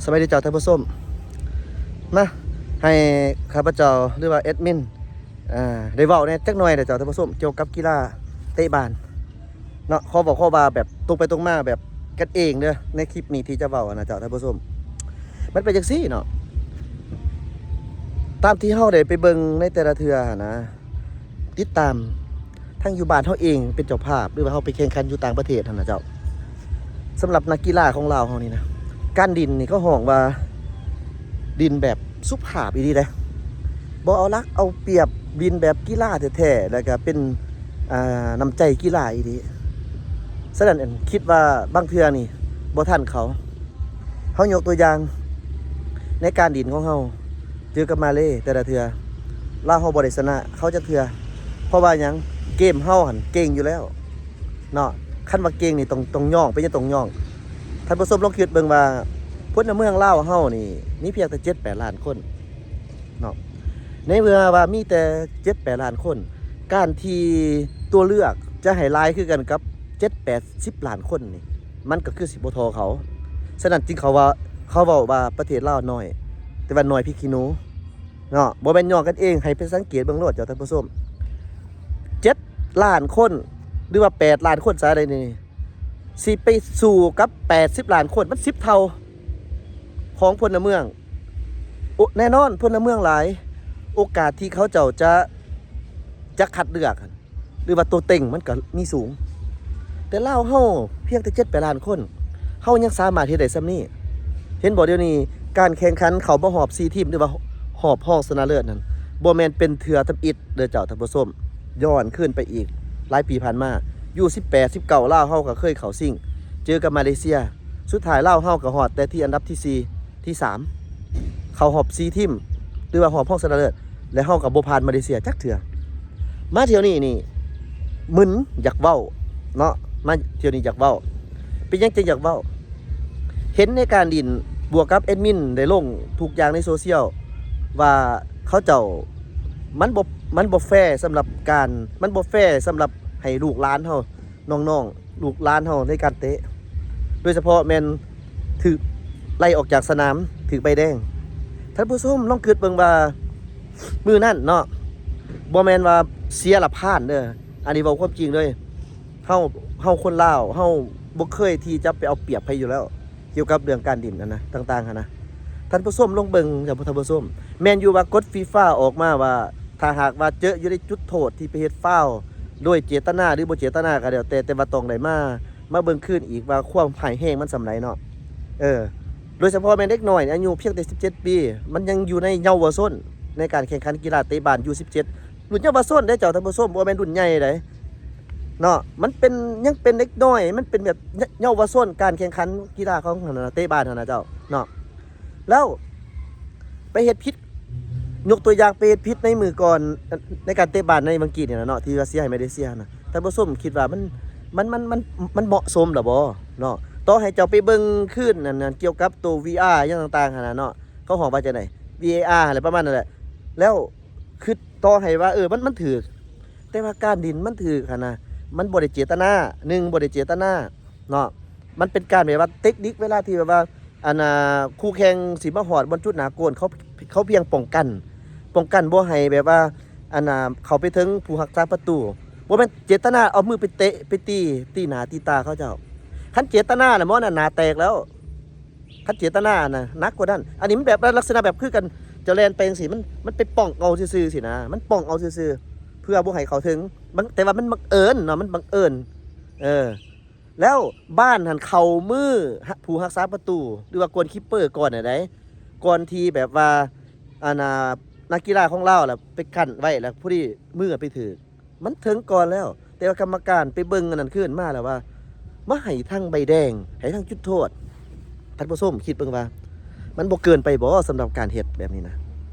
ສະບາຍດີເຈົ້າທ່ານຜູ້ຊົມ. ມາ ໃຫ້ຂ້າພະເຈົ້າ ຫຼືວ່າແອດມິນ ເອີ ໄດ້ເວົ້າແດ່ຈັກໜ່ອຍເດີເຈົ້າທ່ານຜູ້ຊົມ ກ່ຽວກັບກິລາເຕະບານເນາະ. ຂໍເວົ້າ ຂໍວ່າແບບຕົງໄປຕົງມາ ແບບກັນເອງເດີ ໃນຄລິບນີ້ທີ່ຈະເວົ້ານະເຈົ້າທ່ານຜູ້ຊົມ. ມັນເປັນຈັ່ງຊີ້ເນາະ ຕາມທີ່ເຮົາໄດ້ໄປເບິ່ງໃນແຕ່ລະເທື່ອຫັ້ນນະ ຕິດຕາມ ທັງຢູ່ບ້ານເຮົາເອງເປັນເຈົ້າພາບ ຫຼືວ່າເຮົາໄປແຂ່ງຂັນຢູ່ຕ່າງປະເທດຫັ້ນນະເຈົ້າ. ສຳລັບນັກກິລາຂອງລາວເຮົານີ້ນະ ການຫຼິ້ນນີ້ເຂົາຮ້ອງວ່າຫຼິ້ນແບບສຸພາບອີ່ຫຼີເດ້ ບໍ່ເອົາລັດເອົາປຽບ ຫຼິ້ນແບບກິລາແທ້ໆ ແລ້ວກະເປັນ ອ່າ ນ້ຳໃຈກິລາອີ່ຫຼີ. ສະນັ້ນ ອັນ ຄິດວ່າບາງເທື່ອນີ້ບໍ່ທັນເຂົາ. ເຮົາຍົກຕົວຢ່າງໃນການຫຼິ້ນຂອງເຮົາ ເຈີກັບມາເລແຕ່ລະເທື່ອ ລາວເຮົາບໍ່ໄດ້ຊະນະເຂົາຈັກເທື່ອ. ເພາະວ່າຫຍັງ? ເກມເຮົາຫັ້ນເກັ່ງຢູ່ແລ້ວເນາະ. ຄັນວ່າເກັ່ງນີ້ຕ້ອງ ຕ້ອງຍ້ອງ ເປັນຫຍັງຕ້ອງຍ້ອງ? ທ່ານຜູ້ຊົມລອງຄິດເບິ່ງວ່າ ພົນລະເມືອງລາວເຮົານີ້ມີພຽງແຕ່ເຈັດແປດລ້ານຄົນເນາະ. ໃນເມື່ອວ່າມີແຕ່ເຈັດແປດລ້ານຄົນ ການທີ່ຕົວເລືອກຈະໃຫ້ຫຼາຍຄືກັນກັບເຈັດແປດສິບລ້ານຄົນນີ້ ມັນກໍຄືຊິບໍ່ທໍ່ເຂົາ. ສະນັ້ນຈຶ່ງເຂົາວ່າ ເຂົາເວົ້າວ່າປະເທດລາວນ້ອຍ ແຕ່ວ່ານ້ອຍພິກຂີ້ໜູເນາະ. ບໍ່ແມ່ນຍ້ອງກັນເອງ ໃຫ້ໄປສັງເກດເບິ່ງໂລດເຈົ້າທ່ານຜູ້ຊົມ ເຈັດລ້ານຄົນ ຫຼືວ່າແປດລ້ານຄົນຊະໃດນີ້ ຊິໄປສູ້ກັບແປດສິບລ້ານຄົນ ມັນສິບເທົ່າຂອງພົນລະເມືອງ. ໂອ ແນ່ນອນ ພົນລະເມືອງຫຼາຍ ໂອກາດທີ່ເຂົາເຈົ້າຈະ ຈະຄັດເລືອກຫັ້ນ ຫຼືວ່າໂຕເຕັງມັນກໍມີສູງ. ແຕ່ລາວເຮົາພຽງແຕ່ເຈັດແປດລ້ານຄົນ ເຮົາຍັງສາມາດເຮັດໄດ້ສ່ຳນີ້. ເຫັນບໍ່ ດຽວນີ້ການແຂ່ງຂັນເຂົ້າມາຮອບສີ່ທີມ ຫຼືວ່າຮອບຮອງຊະນະເລີດນັ້ນ ບໍ່ແມ່ນເປັນເທື່ອທຳອິດເດີເຈົ້າທ່ານຜູ້ຊົມ. ຍ້ອນຄືນໄປອີກຫຼາຍປີຜ່ານມາ ຢູສິບແປດ ສິບເກົ້າ ລາວເຮົາກໍເຄີຍເຂົ້າຊິງ ເຈີກັບມາເລເຊຍ. ສຸດທ້າຍລາວເຮົາກໍຮອດແຕ່ທີ່ອັນດັບທີສີ່ ທີສາມ ເຂົ້າຮອບສີ່ທີມ ຫຼືວ່າຮອບຮອງຊະນະເລີດ ແລະ ເຮົາກໍບໍ່ຜ່ານມາເລເຊຍຈັກເທື່ອ. ມາທ່ຽວນີ້ນີ້ ມຶນຢາກເວົ້າເນາະ ມາທ່ຽວນີ້ຢາກເວົ້າ. ເປັນຫຍັງຈຶ່ງຢາກເວົ້າ? ເຫັນໃນການຫຼິ້ນ ບວກກັບແອດມິນໄດ້ລົງທຸກຢ່າງໃນໂຊຊຽວວ່າເຂົາເຈົ້າ ມັນບໍ່ ມັນບໍ່ແຟສຳລັບການ ມັນບໍ່ແຟສຳລັບໃຫ້ລູກຫຼານເຮົາ ນ້ອງໆ ລູກຫຼານເຮົາໃນການເຕະ ໂດຍສະເພາະແມ່ນຖືກໄລ່ອອກຈາກສະໜາມ ຖືກໃບແດງ. ທ່ານຜູ້ຊົມລອງຄິດເບິ່ງວ່າ ມື້ນັ້ນເນາະ ບໍ່ແມ່ນວ່າເຊຍລະພານເດີ ອັນນີ້ເວົ້າຄວາມຈິງເລີຍ. ເຮົາ ເຮົາຄົນລາວ ເຮົາບໍ່ເຄີຍທີ່ຈະໄປເອົາປຽບໃຜຢູ່ແລ້ວ ກ່ຽວກັບເລື່ອງການຫຼິ້ນຫັ້ນນະ ຕ່າງໆຫັ້ນນະ. ທ່ານຜູ້ຊົມລອງເບິ່ງເດີທ່ານຜູ້ຊົມ ແມ່ນຢູ່ວ່າກົດຟີຟາອອກມາວ່າ ຖ້າຫາກວ່າເຈີຢູ່ໃນຈຸດໂທດທີ່ໄປເຮັດຟາວໂດຍເຈດຕະນາ ຫຼື ບໍ່ເຈດຕະນາກໍແລ້ວແຕ່ ແຕ່ວ່າຕ້ອງໄດ້ມາ ມາເບິ່ງຄືນອີກວ່າຄວາມຮ້າຍແຮງມັນສ່ຳໃດເນາະ. ເອີ ໂດຍສະເພາະແມ່ນເດັກນ້ອຍອາຍຸພຽງແຕ່ສິບເຈັດປີ ມັນຍັງຢູ່ໃນເຍົາວະຊົນ ໃນການແຂ່ງຂັນກິລາເຕະບານ ຢູສິບເຈັດ ລຸ້ນເຍົາວະຊົນເດ້ເຈົ້າທ່ານຜູ້ຊົມ ບໍ່ແມ່ນລຸ້ນໃຫຍ່ໃດເນາະ. ມັນເປັນ ຍັງເປັນເດັກນ້ອຍ ມັນເປັນແບບເຍົາວະຊົນ ການແຂ່ງຂັນກິລາຂອງຫັ້ນນະ ເຕະບານຫັ້ນນະເຈົ້າເນາະ. ແລ້ວໄປເຮັດຜິດ ຍົກຕົວຢ່າງໄປເຮັດຜິດໃນມື້ກ່ອນ ໃນການເຕະບານໃນວັນກີ້ນີ້ນະເນາະ ທີ່ວ່າເສຍໃຫ້ມາເລເຊຍນະ ທ່ານຜູ້ຊົມຄິດວ່າມັນ ມັນ ມັນ ມັນ ມັນເໝາະສົມລະບໍ່ເນາະ? ຕໍ່ໃຫ້ເຈົ້າໄປເບິ່ງຄືນນັ້ນ ກ່ຽວກັບໂຕ ວີອາ ຫຍັງຕ່າງໆຫັ້ນນະເນາະ ເຂົາຮ້ອງວ່າຈັ່ງໃດ ວີເອອາ ຫັ້ນແຫຼະ ປະມານນັ້ນແຫຼະ. ແລ້ວຄືຕໍ່ໃຫ້ວ່າ ເອີ ມັນ ມັນຖືກ ແຕ່ວ່າການຫຼິ້ນມັນຖືກຫັ້ນນະ ມັນບໍ່ໄດ້ເຈດຕະນາ ໜຶ່ງ ບໍ່ໄດ້ເຈດຕະນາເນາະ ມັນເປັນການແບບວ່າເຕັກນິກ ເວລາທີ່ແບບວ່າ ອັນນ່າ ຄູ່ແຂ່ງຊິມາຮອດບ່ອນຈຸດໜ້າໂກນ ເຂົາ ເຂົາພຽງປ້ອງກັນ ປ້ອງກັນບໍ່ໃຫ້ແບບວ່າ ອັນນ່າ ເຂົ້າໄປເຖິງຜູ້ຮັກສາປະຕູ. ບໍ່ແມ່ນເຈດຕະນາເອົາມືໄປເຕະ ໄປຕີ ຕີໜ້າຕີຕາເຂົາເຈົ້າ. ຄັນເຈດຕະນານະ ໝໍນັ້ນໜ້າແຕກແລ້ວ. ຄັນເຈດຕະນານະ ໜັກກວ່ານັ້ນ. ອັນນີ້ມັນແບບວ່າລັກສະນະແບບຄືກັນ ເຈົ້າແລ່ນໄປຈັ່ງຊີ້ ມັນ ມັນໄປປ້ອງເອົາຊື່ໆຊີ້ນະ ມັນປ້ອງເອົາຊື່ໆ ເພື່ອບໍ່ໃຫ້ເຂົ້າເຖິງ. ມັນ ແຕ່ວ່າມັນບັງເອີນເນາະ ມັນບັງເອີນ ເອີ ແລ້ວບານຫັ້ນເຂົ້າມື ຮະ ຜູ້ຮັກສາປະຕູ ຫຼືວ່າໂກນຄີບເປີກ່ອນຫັ້ນໃດ໋ ກ່ອນທີ່ແບບວ່າ ອັນນ່າ ນັກກິລາຂອງລາວລະໄປກັ້ນໄວ້ ລະພໍດີມືໄປຖືກ ມັນເຖິງກ່ອນແລ້ວ. ແຕ່ວ່າກຳມະການໄປເບິ່ງອັນນັ້ນຄືນມາແລ້ວວ່າ ມາໃຫ້ທັງໃບແດງ ໃຫ້ທັງຈຸດໂທດ. ທ່ານຜູ້ຊົມຄິດເບິ່ງວ່າ ມັນບໍ່ເກີນໄປບໍ່ ສຳລັບການເຮັດແບບນີ້ນະ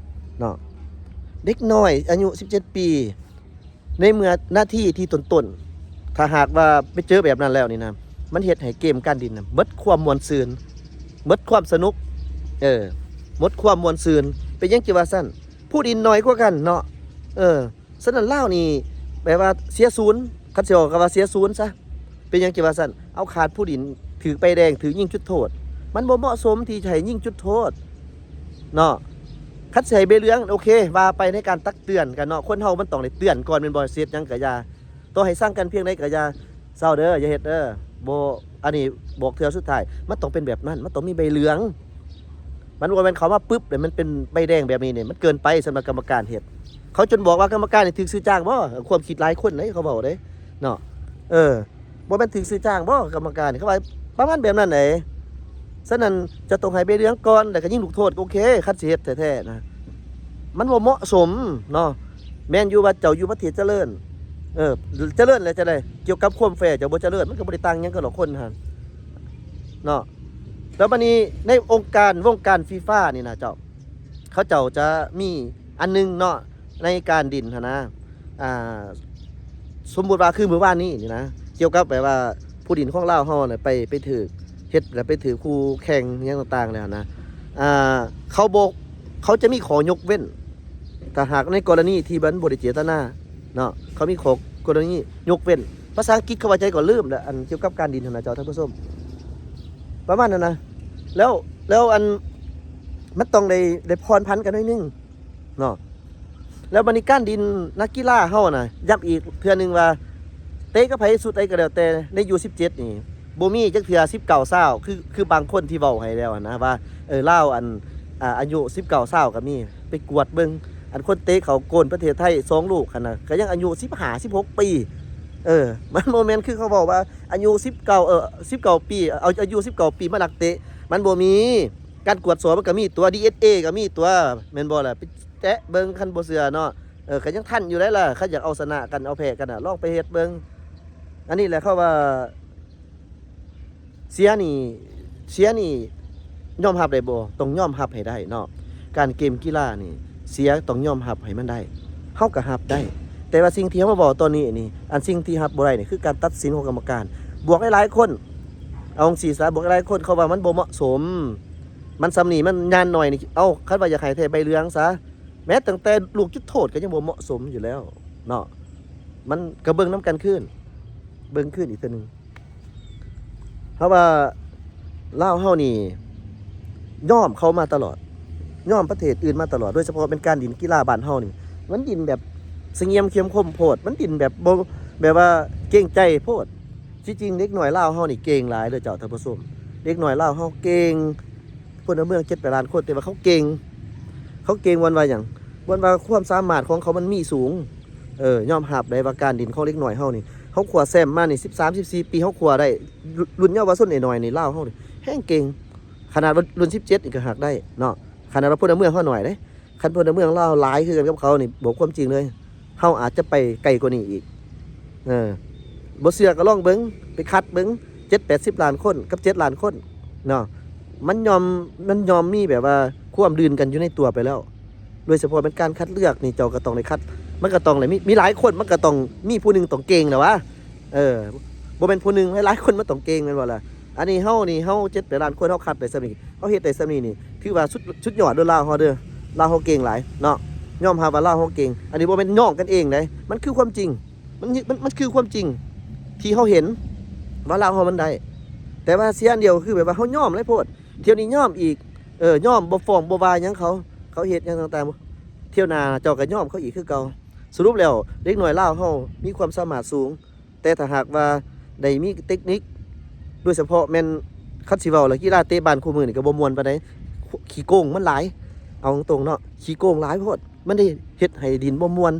ເນາະ? ເດັກນ້ອຍອາຍຸສິບເຈັດປີ ໃນເມື່ອນາທີທີ່ຕົ້ນໆ ຖ້າຫາກວ່າໄປເຈີແບບນັ້ນແລ້ວນີ້ນະ ມັນເຮັດໃຫ້ເກມການຫຼິ້ນນະ ໝົດຄວາມມ່ວນຊື່ນ ໝົດຄວາມສະໜຸກ ເອີ ໝົດຄວາມມ່ວນຊື່ນ. ເປັນຫຍັງຈຶ່ງວ່າຊັ້ນ? ຜູ້ຫຼິ້ນໜ້ອຍກວ່າກັນເນາະ ເອີ. ສະນັ້ນລາວນີ້ແບບວ່າເສຍສູນ ຄັນຊິເວົ້າກໍວ່າເສຍສູນຊະ. ເປັນຫຍັງຈຶ່ງວ່າຊັ້ນ? ເອົາຂາດຜູ້ຫຼິ້ນ ຖືກໃບແດງ ຖືກຍິງຈຸດໂທດ ມັນບໍ່ເໝາະສົມທີ່ຈະໃຫ້ຍິງຈຸດໂທດເນາະ. ຄັນຊິໃຫ້ໃບເຫຼືອງ ໂອເຄ ວ່າໄປໃນການຕັກເຕືອນກັນເນາະ, ຄົນເຮົາມັນຕ້ອງໄດ້ເຕືອນກ່ອນແມ່ນບໍ່? ເຮັດຫຍັງກະຢ່າ ຕໍ່ໃຫ້ສັ່ງກັນພຽງໃດກະຢ່າ, ເຊົາເດີ ຢ່າເຮັດເດີ ບໍ່ ອັນນີ້ບອກເທື່ອສຸດທ້າຍ. ມັນຕ້ອງເປັນແບບນັ້ນ, ມັນຕ້ອງມີໃບເຫຼືອງ. ມັນບໍ່ແມ່ນເຂົ້າມາປຶບ ແລ້ວມັນເປັນໃບແດງແບບນີ້ນີ້ ມັນເກີນໄປສຳລັບກຳມະການເຮັດ. ເຂົາຈົນບອກວ່າກຳມະການນີ້ຖືກຊື້ຈ້າງບໍ່? ຄວາມຄິດຫຼາຍຄົນເດ້ ເຂົາເວົ້າເດ້ເນາະ. ເອີ ບໍ່ແມ່ນຖືກຊື້ຈ້າງບໍ່ກຳມະການ? ເຂົາວ່າປະມານແບບນັ້ນເດ້. ສະນັ້ນຈະຕ້ອງໃຫ້ໃບເຫຼືອງກ່ອນ ແລ້ວກໍຍິງລູກໂທດ ໂອເຄ ຄັນຊິເຮັດແທ້ໆນະ. ມັນບໍ່ເໝາະສົມເນາະ. ແມ່ນຢູ່ວ່າເຈົ້າຢູ່ປະເທດຈະເລີນ ເອີ ຈະເລີນແລ້ວຈັ່ງໃດ? ກ່ຽວກັບຄວາມແຟ ເຈົ້າບໍ່ຈະເລີນ ມັນກໍບໍ່ໄດ້ຕ່າງຫຍັງກັນດອກຄົນຫັ້ນເນາະ. ແລ້ວບັດນີ້ໃນອົງການ ວົງການຟີຟານີ້ນະເຈົ້າ ເຂົາເຈົ້າຈະມີອັນໜຶ່ງເນາະ ໃນການດິນຫັ້ນນະ ອ່າ ສົມມຸດວ່າຄືມື້ວານນີ້ນີ້ນະ ກ່ຽວກັບແບບວ່າຜູ້ດິນຂອງລາວເຮົານະ ໄປ ໄປຖືກເຮັດ ແລ້ວໄປຖືກຄູ່ແຂ່ງຫຍັງຕ່າງໆແລ້ວນະ ອ່າ ເຂົາບໍ່ ເຂົາຈະມີຂໍ້ຍົກເວັ້ນ ຖ້າຫາກໃນກໍລະນີທີ່ມັນບໍ່ໄດ້ເຈດຕະນາເນາະ ເຂົາມີຂໍ້ ກໍລະນີຍົກເວັ້ນ. ພາສາອັງກິດເຂົາວ່າໃດກໍລືມແລ້ວ ອັນກ່ຽວກັບການດິນຫັ້ນນະເຈົ້າທ່ານຜູ້ຊົມ ປະມານນັ້ນນະ. ແລ້ວ ແລ້ວອັນ ມັນຕ້ອງໄດ້ ໄດ້ຜ່ອນຜັນກັນໜ້ອຍໜຶ່ງເນາະ. ແລ້ວບັດນີ້ການດິນນັກກິລາເຮົານະ ຢ້ຳອີກເທື່ອໜຶ່ງວ່າ ເຕະກັບໃຜຊຸດໃດກໍແລ້ວແຕ່ ໃນຢູສິບເຈັດນີ້ ບໍ່ມີຈັກເທື່ອສິບເກົ້າຊາວ ຄື ຄືບາງຄົນທີ່ເວົ້າໃຫ້ແລ້ວຫັ້ນນະວ່າ ເອີ ລາວ ອັນ ອາ ອາຍຸສິບເກົ້າຊາວກໍມີ. ໄປກວດເບິ່ງ ອັນຄົນເຕະເຂົ້າໂກນປະເທດໄທສອງລູກຫັ້ນນະ ກໍຍັງອາຍຸສິບຫ້າ ສິບຫົກປີ. ເອີ ມັນບໍ່ແມ່ນຄືເຂົາເວົ້າວ່າອາຍຸສິບເກົ້າ ເອີ ສິບເກົ້າປີ ເອົາອາຍຸສິບເກົ້າປີມາລັກເຕະ ມັນບໍ່ມີ. ການກວດສອບມັນກໍມີຕົວະ ດີເອັສເອ ກໍມີຕົວະ ແມ່ນບໍ່ລະ? ໄປແຕະເບິ່ງ ຄັນບໍ່ເຊື່ອເນາະ. ເອີ ກໍຍັງທັນຢູ່ໄດ໋ລະ ຄັນຢາກເອົາຊະນະກັນ ເອົາແພ້ກັນນະ ລອງໄປເຮັດເບິ່ງ. ອັນນີ້ແຫຼະເຂົາວ່າ ເສຍນີ້ ເສຍນີ້ຍອມຮັບໄດ້ບໍ່? ຕ້ອງຍອມຮັບໃຫ້ໄດ້ເນາະ. ການເກມກິລານີ້ ເສຍຕ້ອງຍອມຮັບໃຫ້ມັນໄດ້ ເຮົາກໍຮັບໄດ້. ແຕ່ວ່າສິ່ງທີ່ເຮົາມາເວົ້າຕອນນີ້ນີ້ ອັນສິ່ງທີ່ຮັບບໍ່ໄດ້ນີ້ ຄືການຕັດສິນຂອງກຳມະການ. ບວກຫຼາຍໆຄົນ ເອົາຈັ່ງຊີ້ຊະ ບວກຫຼາຍໆຄົນເຂົາວ່າມັນບໍ່ເໝາະສົມ ມັນສ່ຳນີ້ ມັນຍານໜ້ອຍນີ້ ເອົາ ຄັນວ່າຢາກໃຫ້ແທ້ໃບເຫຼືອງຊະ. ແມ້ຕັ້ງແຕ່ລູກຈຸດໂທດກໍຍັງບໍ່ເໝາະສົມຢູ່ແລ້ວເນາະ. ມັນກໍເບິ່ງນຳກັນຄືນ ເບິ່ງຄືນອີກເທື່ອໜຶ່ງ. ເພາະວ່າລາວເຮົານີ້ຍອມເຂົາມາຕະຫຼອດ ຍອມປະເທດອື່ນມາຕະຫຼອດ ໂດຍສະເພາະແມ່ນການດິນກິລາບ້ານເຮົານີ້ ມັນດິນແບບສະຫງຽມເຂັ້ມຂົມໂພດ ມັນດິນແບບບໍ່ ແບບວ່າເກງໃຈໂພດ. ທີ່ຈິງເດັກນ້ອຍລາວເຮົານີ້ເກັ່ງຫຼາຍເດີເຈົ້າທ່ານຜູ້ຊົມ ເດັກນ້ອຍລາວເຮົາເກັ່ງ ພົນລະເມືອງເຈັດແປດລ້ານຄົນ ແຕ່ວ່າເຂົາເກັ່ງ ເຂົາເກັ່ງບ່ອນວ່າຫຍັງ? ບ່ອນວ່າຄວາມສາມາດຂອງເຂົາມັນມີສູງ. ເອີ ຍອມຮັບໄດ້ວ່າການຫຼິ້ນຂອງເດັກນ້ອຍເຮົານີ້ ເຮົາຄວ້າແຊ້ມມານີ້ສິບສາມ ສິບສີ່ປີ ເຮົາຄວ້າໄດ້ ລຸ້ນເຍົາວະຊົນນ້ອຍໆນີ້ ລາວເຮົານີ້ແຮງເກັ່ງ. ຂະໜາດວ່າລຸ້ນສິບເຈັດນີ້ກໍຫາກໄດ້ເນາະ ຂະໜາດວ່າພົນລະເມືອງເຮົາໜ້ອຍເດ້. ຄັນພົນລະເມືອງລາວຫຼາຍຄືກັນກັບເຂົານີ້ ບອກຄວາມຈິງເລີຍ ເຮົາອາດຈະໄປໄກກວ່ານີ້ອີກ. ເອີ ບໍ່ເຊື່ອກໍລອງເບິ່ງ ໄປຄັດເບິ່ງ ເຈັດແປດສິບລ້ານຄົນກັບເຈັດລ້ານຄົນເນາະ ມັນຍ່ອມ ມັນຍ່ອມມີແບບວ່າຄວາມລື່ນກັນຢູ່ໃນຕົວໄປແລ້ວ. ໂດຍສະເພາະແມ່ນການຄັດເລືອກນີ້ ເຈົ້າກໍຕ້ອງໄດ້ຄັດ ມັນກໍຕ້ອງໄດ້ມີ ມີຫຼາຍຄົນ ມັນກໍຕ້ອງມີຜູ້ໜຶ່ງຕ້ອງເກັ່ງແຫຼະວະ. ເອີ ບໍ່ແມ່ນຜູ້ໜຶ່ງ ຫຼາຍໆຄົນມັນຕ້ອງເກັ່ງແມ່ນບໍ່ລະ? ອັນນີ້ເຮົານີ້ ເຮົາເຈັດແປດລ້ານຄົນ ເຮົາຄັດໄດ້ສ່ຳນີ້ ເຮົາເຮັດໄດ້ສ່ຳນີ້ນີ້ ຖືວ່າສຸດ ສຸດຍອດເດີລາວເຮົາເດີ. ລາວເຮົາເກັ່ງຫຼາຍເນາະ ຍອມຮັບວ່າລາວເຮົາເກັ່ງ. ອັນນີ້ບໍ່ແມ່ນຍ້ອງກັນເອງເດ້ ມັນຄືຄວາມຈິງ ມັນ ມັນ ມັນຄືຄວາມຈິງທີ່ເຮົາເຫັນວ່າລາວເຮົາມັນໄດ້. ແຕ່ວ່າເສຍອັນດຽວຄືແບບວ່າເຮົາຍອມຫຼາຍໂພດ ທ່ຽວນີ້ຍອມອີກ ເອີ ຍອມ ບໍ່ຟ້ອງບໍ່ວ່າຫຍັງເຂົາ ເຂົາເຮັດຫຍັງຕ່າງໆ ທ່ຽວໜ້າເຈົ້າກໍຍອມເຂົາອີກຄືເກົ່າ. ສະຫຼຸບແລ້ວເດັກນ້ອຍລາວເຮົາມີຄວາມສາມາດສູງ ແຕ່ຖ້າຫາກວ່າໄດ້ມີເຕັກນິກ ໂດຍສະເພາະແມ່ນ ຄັນຊິເວົ້າລະ ກິລາເຕະບານຄູ່ມື້ນີ້ກໍບໍ່ມ່ວນປານໃດ ຂີ້ໂກງມັນຫຼາຍ ເອົາຕົງໆເນາະ ຂີ້ໂກງຫຼາຍໂພດ ມັນໄດ້ເຮັດໃຫ້ຫຼິ້ນບໍ່ມ່ວນ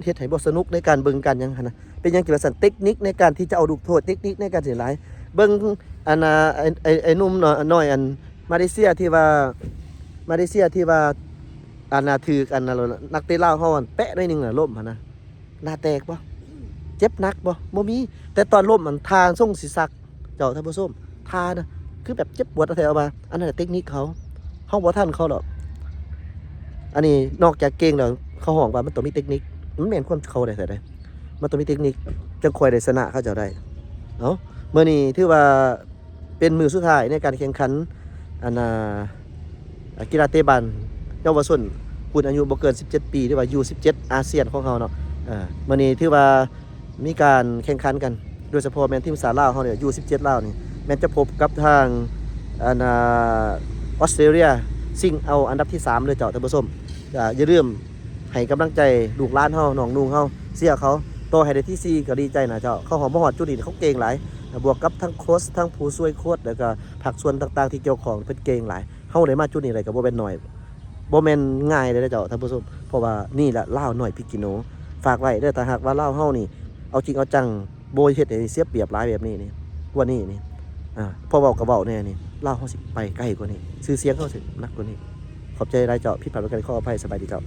ເຮັດໃຫ້ບໍ່ສະໜຸກໃນການເບິ່ງການຫຍັງຫັ້ນນະ. ເປັນຫຍັງຈຶ່ງວ່າຊັ້ນ? ເຕັກນິກໃນການທີ່ຈະເອົາລູກໂທດ ເຕັກນິກໃນການຊິຫຼາຍ. ເບິ່ງອັນນ່າ ໄອ້ ໄອ້ ໄອ້ໜຸ່ມນ້ອຍ ອັນມາເລເຊຍທີ່ວ່າ ມາເລເຊຍທີ່ວ່າ ອັນນ່າ ຖືກອັນນ່າ ນັກເຕະລາວເຮົາອັນແປະໜ້ອຍໜຶ່ງນະ ລົ້ມຫັ້ນນະ ໜ້າແຕກບໍ່? ເຈັບໜັກບໍ່? ບໍ່ມີ. ແຕ່ຕອນລົ້ມຫັ້ນ ທ່າຊົງຊິສັກ ເຈົ້າທ່ານຜູ້ຊົມ ທ່ານະ ຄືແບບເຈັບປວດແທ້ວ່າ ອັນນັ້ນແຫຼະເຕັກນິກເຂົາ ເຮົາບໍ່ທັນເຂົາດອກ. ອັນນີ້ນອກຈາກເກັ່ງແລ້ວ ເຂົາຮ້ອງວ່າມັນຕ້ອງມີເຕັກນິກ ມັນແມ່ນຄວາມເຂົາໄດ້ແທ້ໃດ ມັນຕ້ອງມີເຕັກນິກ ຈັ່ງຄ່ອຍໄດ້ຊະນະເຂົາເຈົ້າໄດ້. ເອົ້າ ມື້ນີ້ຖືວ່າ ເປັນມື້ສຸດທ້າຍໃນການແຂ່ງຂັນ ອັນນ່າ ອາ ກິລາເຕະບານເຍົາວະຊົນ ຮຸ່ນອາຍຸບໍ່ເກີນສິບເຈັດປີ ຫຼືວ່າ ຢູສິບເຈັດ ອາຊຽນຂອງເຮົາເນາະ. ເອີ ມື້ນີ້ຖືວ່າມີການແຂ່ງຂັນກັນ ໂດຍສະເພາະແມ່ນທີມຊາດລາວເຮົານີ້ ຢູສິບເຈັດລາວນີ້ ແມ່ນຈະພົບກັບທາງ ອັນ ອ່າ ອອສເຕຣເລັຽຊິງເອົາອັນດັບທີສາມເດີເຈົ້າທ່ານຜູ້ຊົມ. ອ່າ ຢ່າລືມໃຫ້ກຳລັງໃຈລູກຫຼານເຮົາ ນ້ອງນຸ່ງເຮົາ ເຊຍເຂົາ. ຕໍ່ໃຫ້ໄດ້ທີສີ່ກໍດີໃຈນະເຈົ້າ. ເຂົາຮອດ ມາຮອດຈຸດນີ້ເຂົາເກັ່ງຫຼາຍ ບວກກັບທັງໂຄຊ ທັງຜູ້ຊ່ວຍໂຄຊ ແລ້ວກໍພາກສ່ວນຕ່າງໆທີ່ກ່ຽວຂ້ອງ ເພິ່ນເກັ່ງຫຼາຍ. ເຮົາໄດ້ມາຈຸດນີ້ໄດ້ກໍບໍ່ແມ່ນໜ້ອຍ ບໍ່ແມ່ນງ່າຍເດ້ເຈົ້າທ່ານຜູ້ຊົມ. ເພາະວ່ານີ້ລະລາວນ້ອຍພິກຂີ້ໜູ. ຝາກໄວ້ເດີ ຖ້າຫາກວ່າລາວເຮົານີ້ເອົາຈິງເອົາຈັງ ບໍ່ເຮັດໃຫ້ເສຍປຽບຫຼາຍແບບນີ້ນີ້ ກວ່ານີ້ນີ້ ອ່າ ພໍເວົ້າກໍເວົ້າແນ່ນີ້ ລາວເຮົາຊິໄປໄກກວ່ານີ້ ຊື່ສຽງເຮົາຊິໜັກກວ່ານີ້. ຂອບໃຈຫຼາຍເຈົ້າ. ຜິດພາດປະການໃດຂໍອະໄພ. ສະບາຍດີເຈົ້າ.